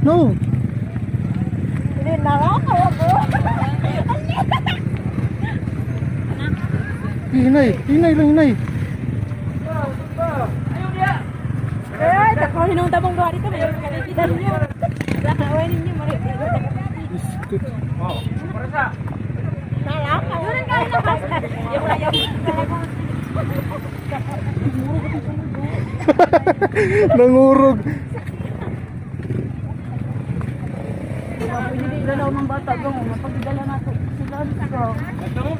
No. Hindi na ako ko. Hinay, hinay lang, hinay. Eh, tako hinungta mong gawa dito. May kalipitan ninyo. Lakawin ninyo. Iskut. Nangurog.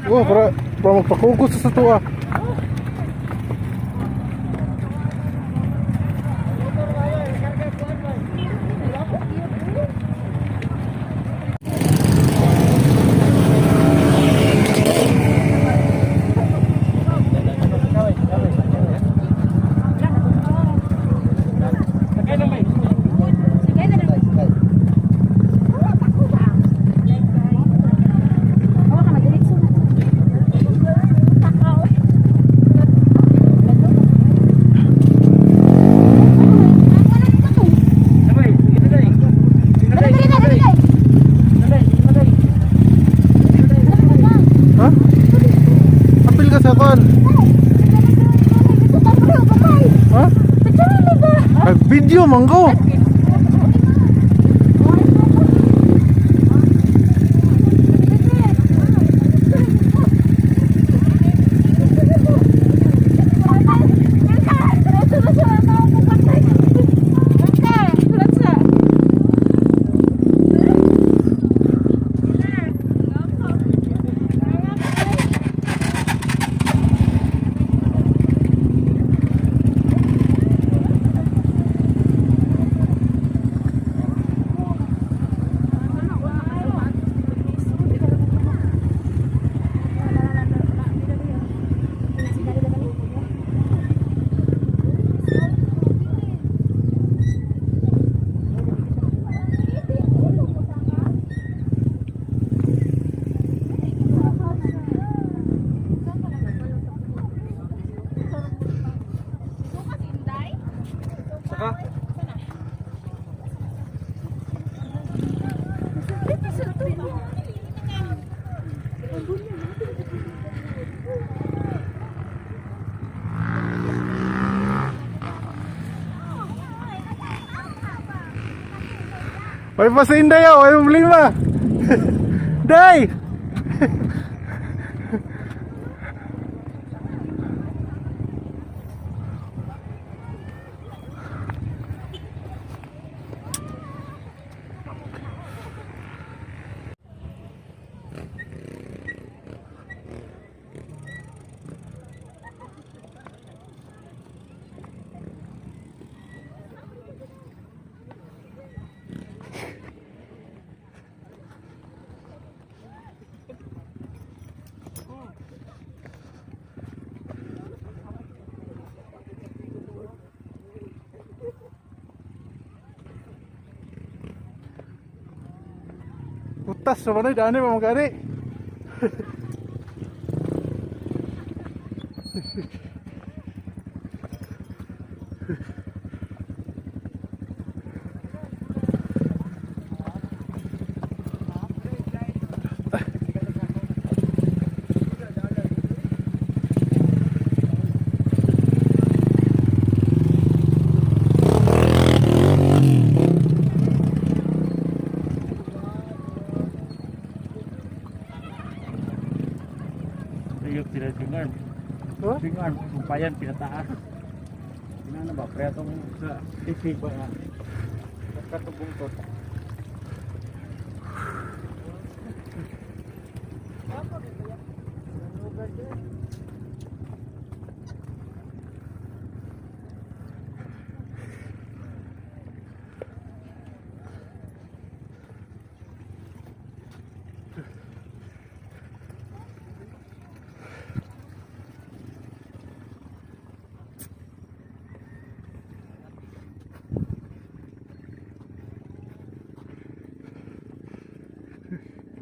Oh, para magpakugos sa tuwa. Ha? Apil ka sa kon. Ha? Nag-video man ko. May pasinday ako, may problema. Day! Utas sa manay, daan pa magkari. Yung pinaswing arm. Huh? Swing arm, kumpayan, pinataas. Pinano ba? Kaya itong sa isig ba na? Katubong to.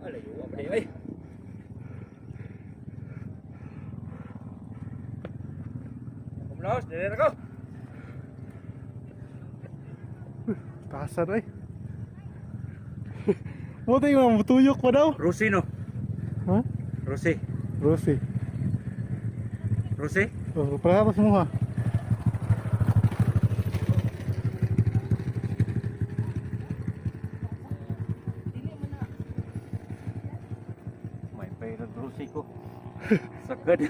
Alayo, apa ay. Kumlaos, dire ko. Taasan ay. Mo tayo mga mutuyok pa daw. Rusi no? Ha? Rusi. Rosie. Rusi? Oh, parehas mo ha. May pera Rusi ko. Sagad.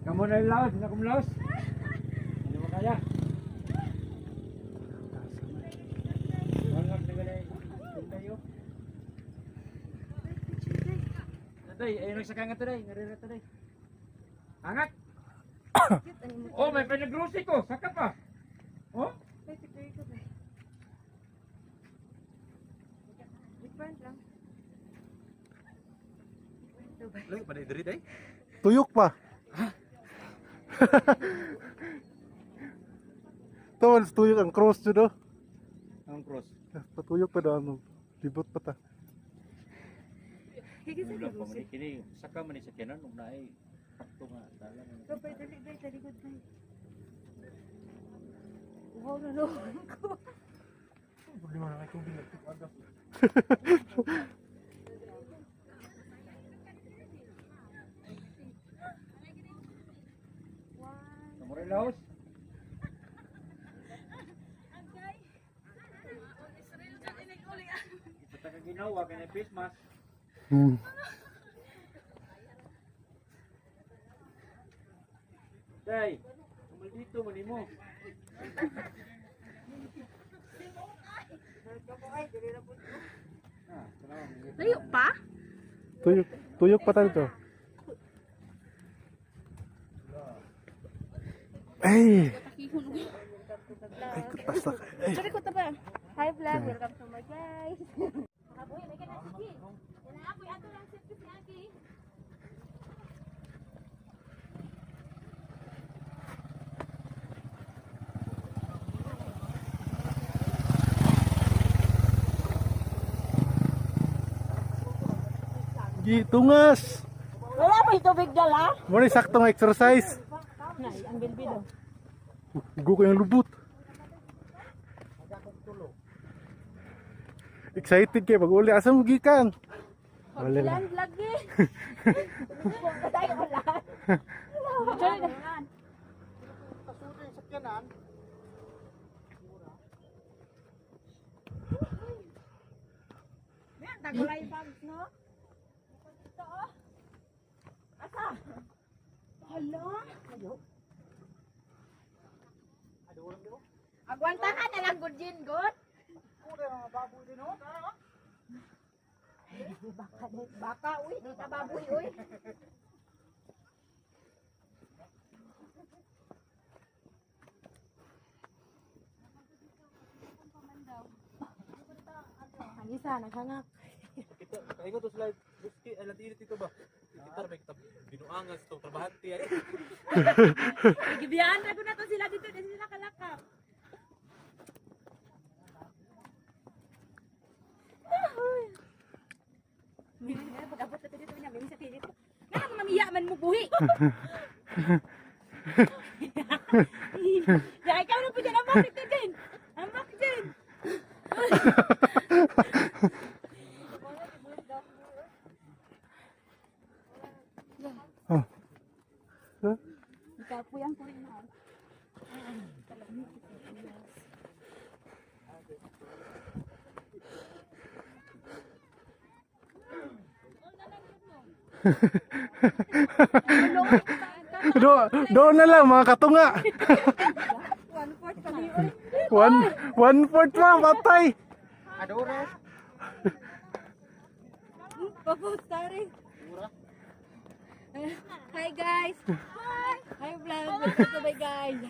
Kamu na laos, na kumlaos. Hindi mo kaya. Tayo. Taday, ayun nagsaka nga taday, narira taday. Angat. Oh, may pinagrusi ko, saka pa. Oh? May picture ko ba? Different lang. Layo pa diri day. Tuyok pa. Tuwan, tuyok ang cross jud oh. Ang cross. Patuyok pa daw ano. Libot pa ta. Higit sa Wala pa man Rusi. kini, saka man ni sa kinan ug naay sakto nga dala man. Kapay, dali, dali, talikod ba? Wow, nalungan ko. Problema na kay tubig nagtukaga. Kamu laos. Ito ka ginawa kay face mask. Day, kumaldito man nimo. Layo pa? Tuyok, tuyok pa tayo to. Ay! Ay, kutas na kayo. Ay. Sorry ko pa. Hi vlog, welcome to my guys. Gitungas! Wala pa yung tubig dala? Mo ni saktong exercise. Nay, ang bilbido. Ugo ko yung lubot. Excited kay pag uli. Asa mo gikan? Wala na. Ulan lagi. Patay ulan. Sorry na. Tagulay bags, no? Ito, oh. Asa? Hala? Agwanta ka na lang, good gin, good. Baka, baka, uy, di ta baboy, uy. Ang isa, naghangak. Kaingon to sila, buski, alam dito ba? Kita may kitab binuangan sa trabahante ay. Gibiyaan na ko na to sila dito, di sila kalakap. Pag-abot na to dito, niya, may sa dito. Nga mo mamiya man mo buhi. Ya, ikaw na po dyan, ambak dito din. Ambak din. Oh. Huh? Ikaw ang kuwi na. Doon na lang mga katunga. One-fourth pa ni oy. One fourth pa, patay. Papo, sorry. Hi guys. Hi. Hi vlog. Welcome to my guys.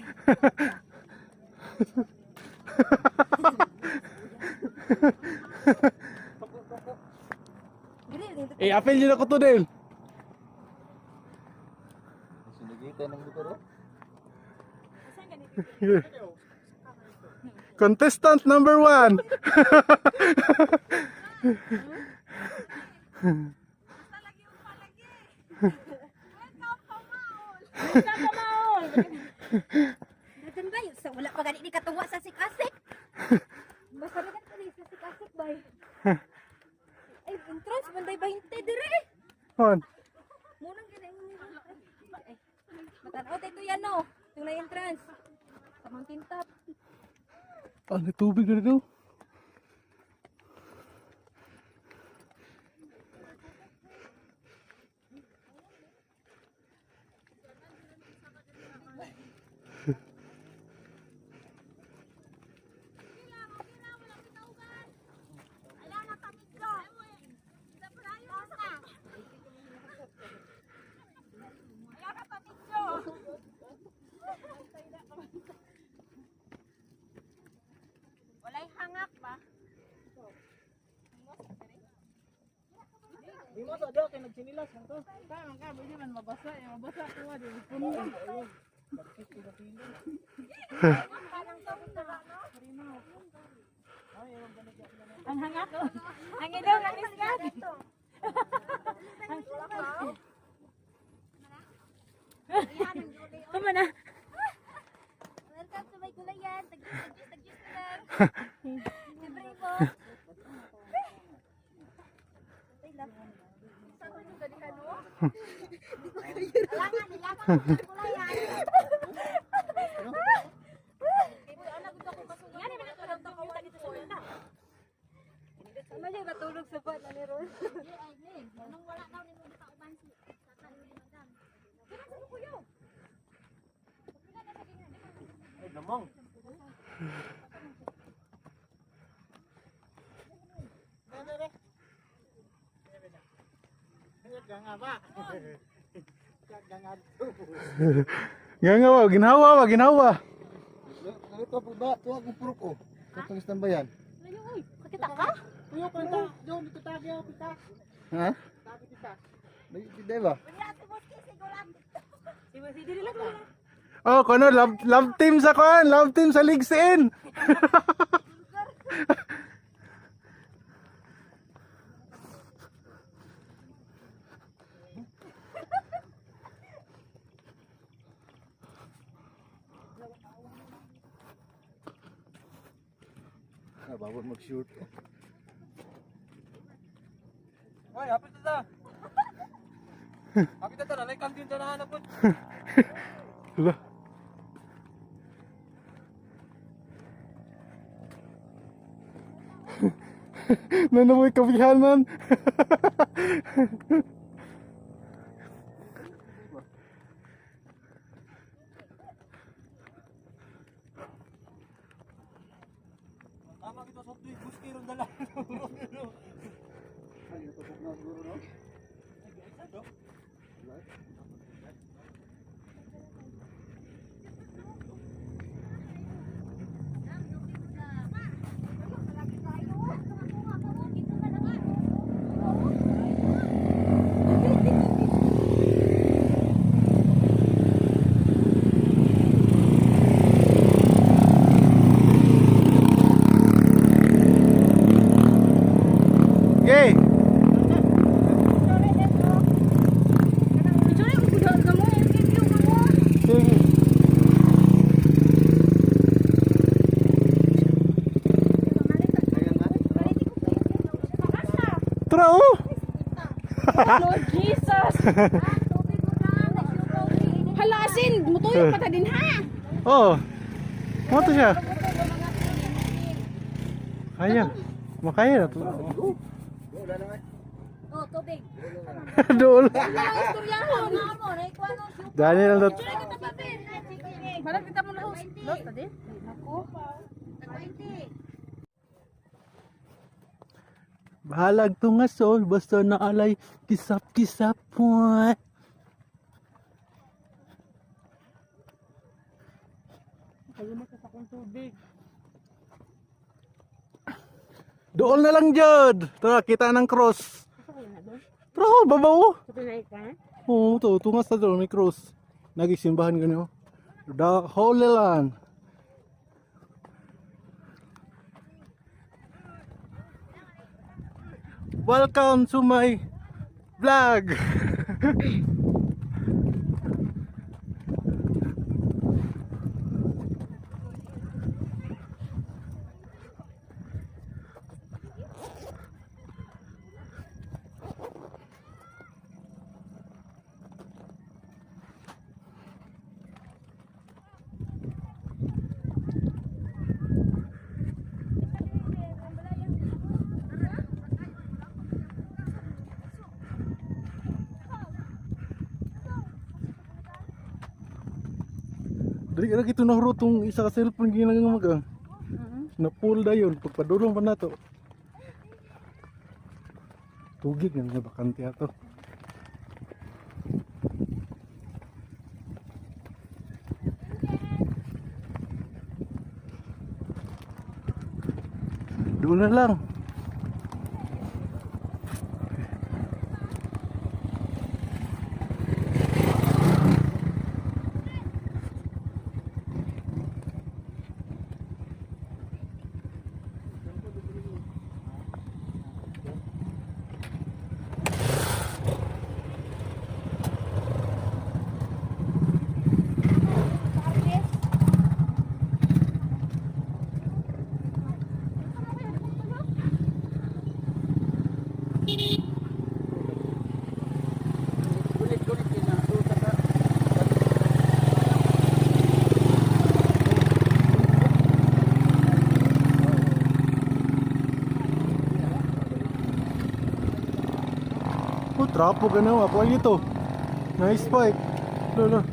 Eh, apel yun ako to din. Sinigita ng motor oh. Contestant number 1. Welcome, Pamaol. Dagan ba yun? Sa wala pa gani ni katuwa sa sikasik. Basta na ganito ni sa sikasik ba? Ay, entrance banday 20 dire. On. Munang gina mo ni. Ay, matanaw tayo yan no. Yung na entrance. Sa mountain top. Ano tubig na dito? Walay hangak ba? Di mo sa do kay nagchinilas man to. Ka, pwede man mabasa. Eh, mabasa ko nga. Di puno. Ang hangak ko. Ang ilong, ang isgat. Tama na. Welcome to my gulayan. Tag-juice, tag-juice, tag-juice na lang. Libre mo. Alangan, nilangan ko sa gulayan. Mali matulog sa bat na meron. Nung wala daw ni mo pauban si madam. Ay lamang. Nga nga wa, ginhawa wa, ginhawa. Ganito po ba? Tuwag kong purok oh. Katong istambayan. Kakita ka? Ha? Hindi ba? Wala si Boski siguran. Si Boski dili lang. Oh, kono love, love team sa kuan, love team sa League N. Ah, bawal mag-shoot. Hoy, hapit na ta. Hapit na ta, nalay kantin ta nahanap po. Hala. Nanamoy kabihanan. Tama kita sa tuig, buski ron dala. Ay, natusok na siguro no? Okay. Sige. Tara oh. Lord Jesus! Halasin! Mutuyo pa ta din ha! Oh. Mo to siya. Kaya. Makaya na to. Wala na nga. Oh, tubig. Dool. Istoryahon. Mo, naikuha no. Daniel dat. Parang kita mo na host. Lost na din? Nako. Bahalag tungasol basta naalay kisap kisap po. Kayo mo sa akong tubig. Dool na lang jud. Tara kita ng cross. Tara oh, babaw. oh. Sa pinay ka? Oo, to tungas na doon may cross. Nagisimbahan ganyo. The Holy Land. Welcome to my vlog. Dili ra kito nahurot tong isa ka cellphone ginang mag. Na-pull dayon pagpadulong pa nato. Tugig nga nga bakante ato. Doon na lang. Oh, trapo ka na. Ako ay ito. Nice bike. Lolo.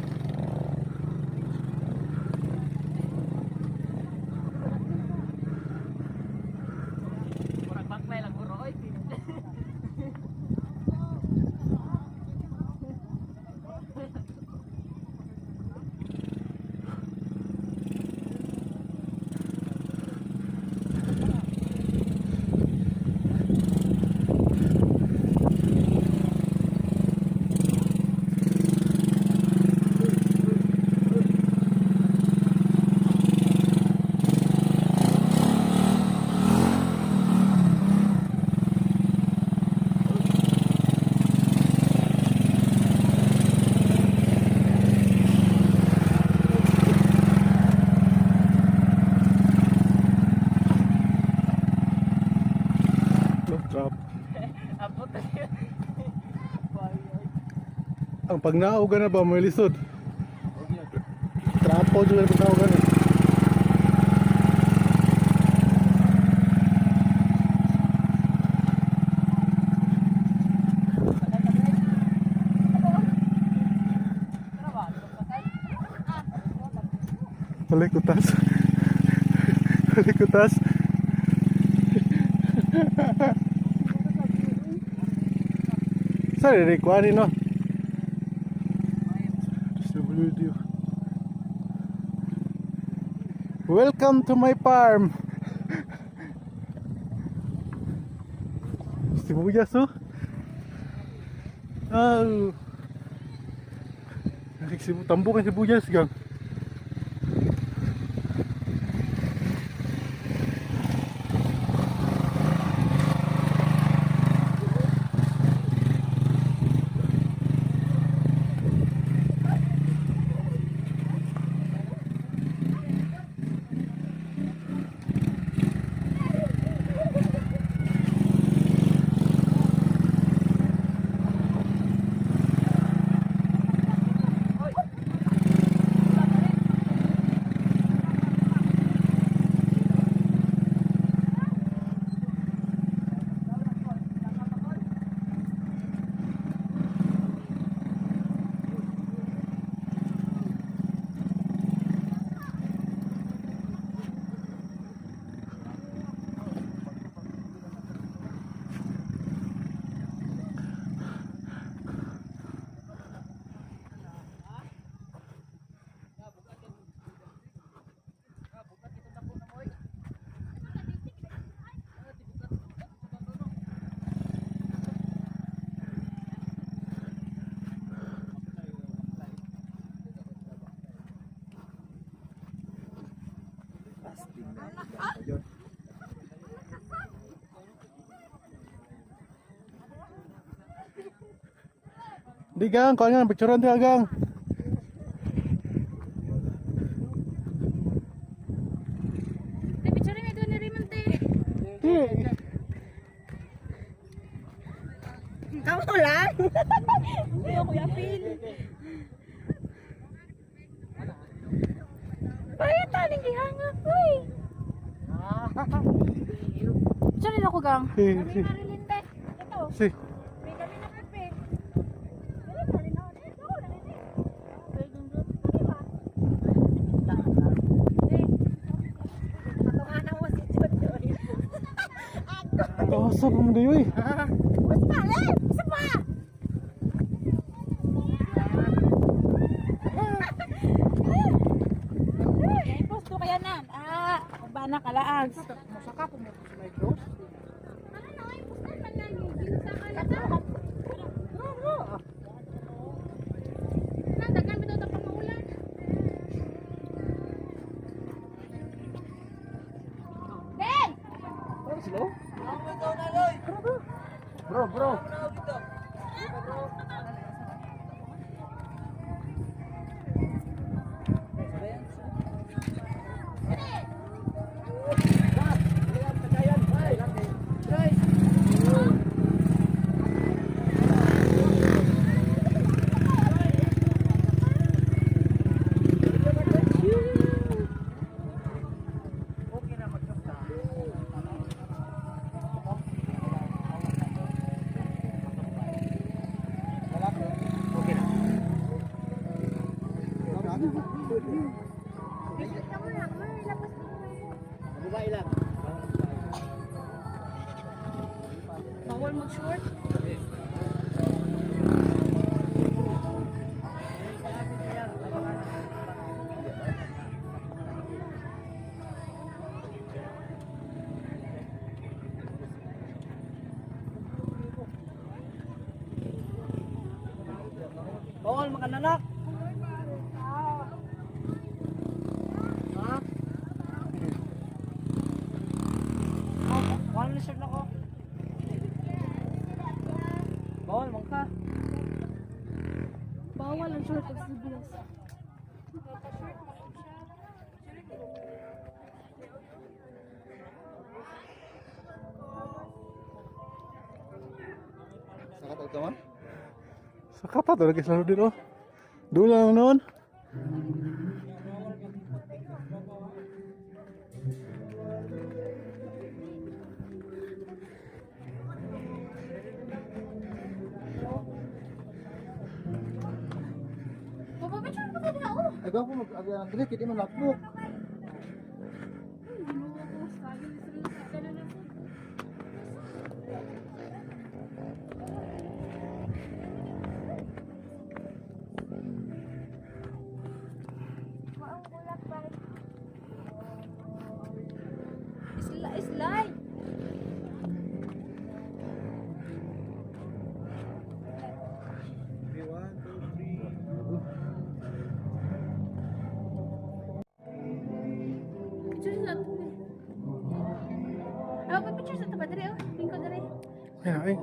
Lo, trapo. Ang pagnaoga na ba, may lisod. Trapo dyan ang pagnaoga na. Balik utas. Balik utas. Sa rin no? SWD. Welcome to my farm. Sibuyas oh. Oh. Tambok ang sibuyas gang. Di gang, kuha nga, picturean di gang. Te, picture mi doon ni Raymond te. Di. Kamu lang. Kuya, Kuya Phil. Bakit taning gihangak ko eh. Picture rin ako gang. Si, si, Marilyn te. Ito. si. May kami na kape. Dali, dali na. Dali, dali, dali. Diba? Asa pa mo dayoy? Mas pa, le! Isa pa! Post ko kaya na. Ah, bana kalaag. Masaka po mo sa may cross. Ano na, ay, post na man lagi. Ginsa ka na to. Bro, bro. Na daghan bitaw ta pamaulan. Ben! Parang slow. Bro, bro. Bawal mag-short. Bawal makananak. Ha? Oh, wala na shirt na ko. Bawal man ka. Bawal ang short of sleeveless. Saka tayo man? Saka pa to lagi sila dito. Doon lang noon. Papa-picture ko sa diha oh. Ay, gwapo mag-agri, kiti man lakbok. Ginoo ko sa na. Maong bulak ba? Isla, islay! One, two, three. Picture sa ato. Ah, pa-picture sa tapat diri oh. Lingkod diri. Ayun, ay.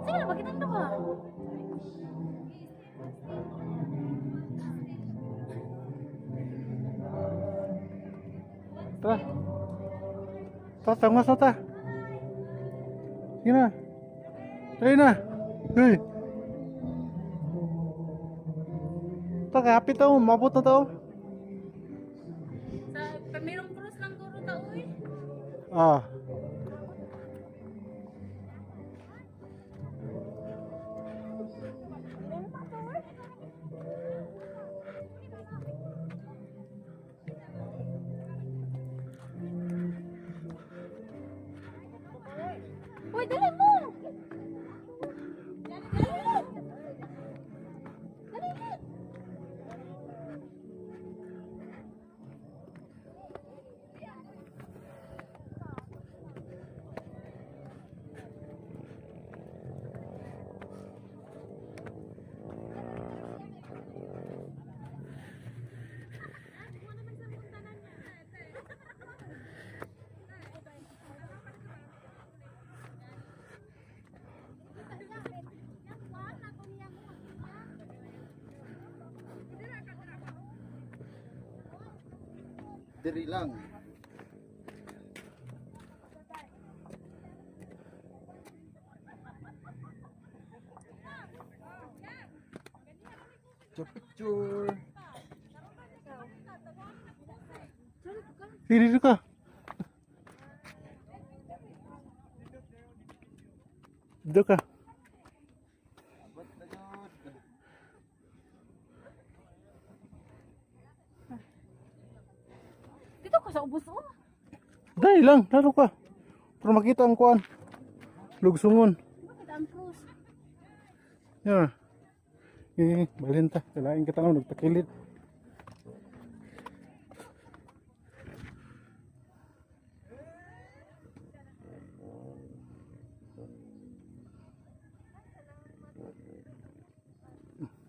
Sige na, bakit ang duha? Tara. Tara, tangwas na ta. Sige na. Tayo na. Hey. Ta, kapit tao. Mabot na tao. Sa pamirong cross lang guro ta oy. Ah. Uy, dali mo! Dali mo! Dali mo! Diri lang. Picture, picture. Sige, dito ka. Dito ka. Abot na yun. Dito ko sa Sa ubos oh. Dai lang, laro ka. Para makita ang kuan. Lugsungon. Bakit ang cross? Yeah. Eh, balhin ta. Kailangan kita lang nagtakilid.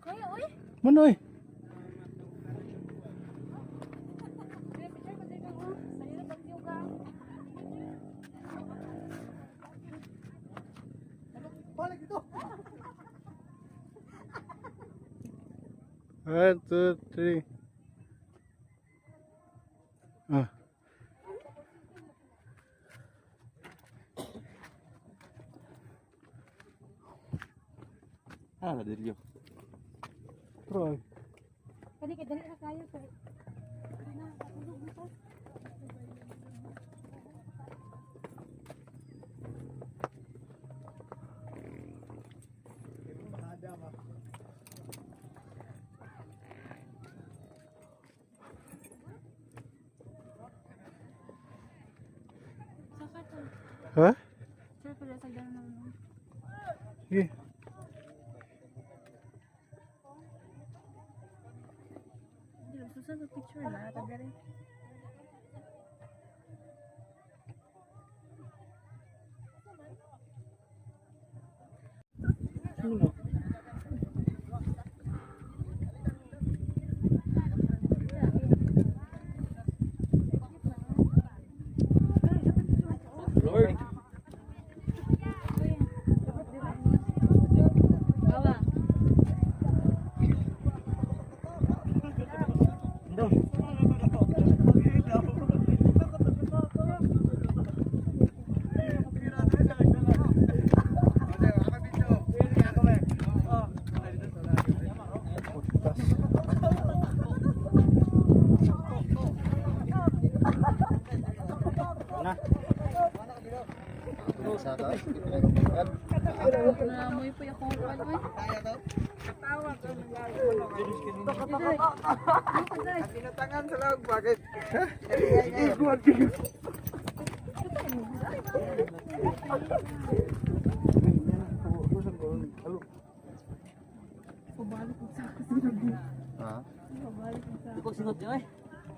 Kaya oy. Manoy. Picture ko dito oh. Sarili pag yoga. Balik dito. One, two, three. Ah. Ah, ladrilyo. Try. Kani kay dali ra kayo kay. Na, tulog na to. Saka to. Ha? Sir, pala sa ganun naman. Sige. Hindi, susan sa picture na. Tagarin. Lord. Bawa. Sa taas, hindi pa kayo Naamoy po yung kung ano eh. Pinatangan sa loob, bakit? Ha? Di ko singot niyo eh.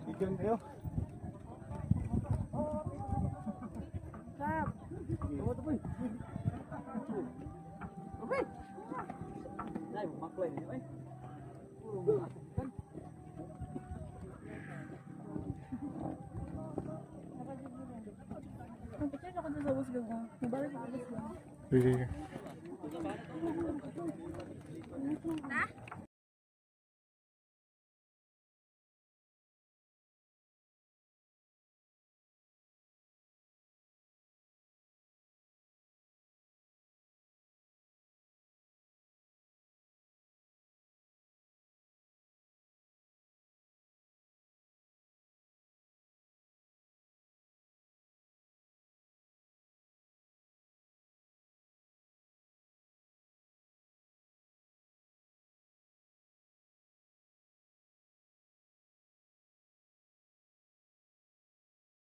Ikan kayo. Dai, maklay niyo eh. Ang picture ako sa ubos gago. Mabalik ako sa ubos. Sige. Na?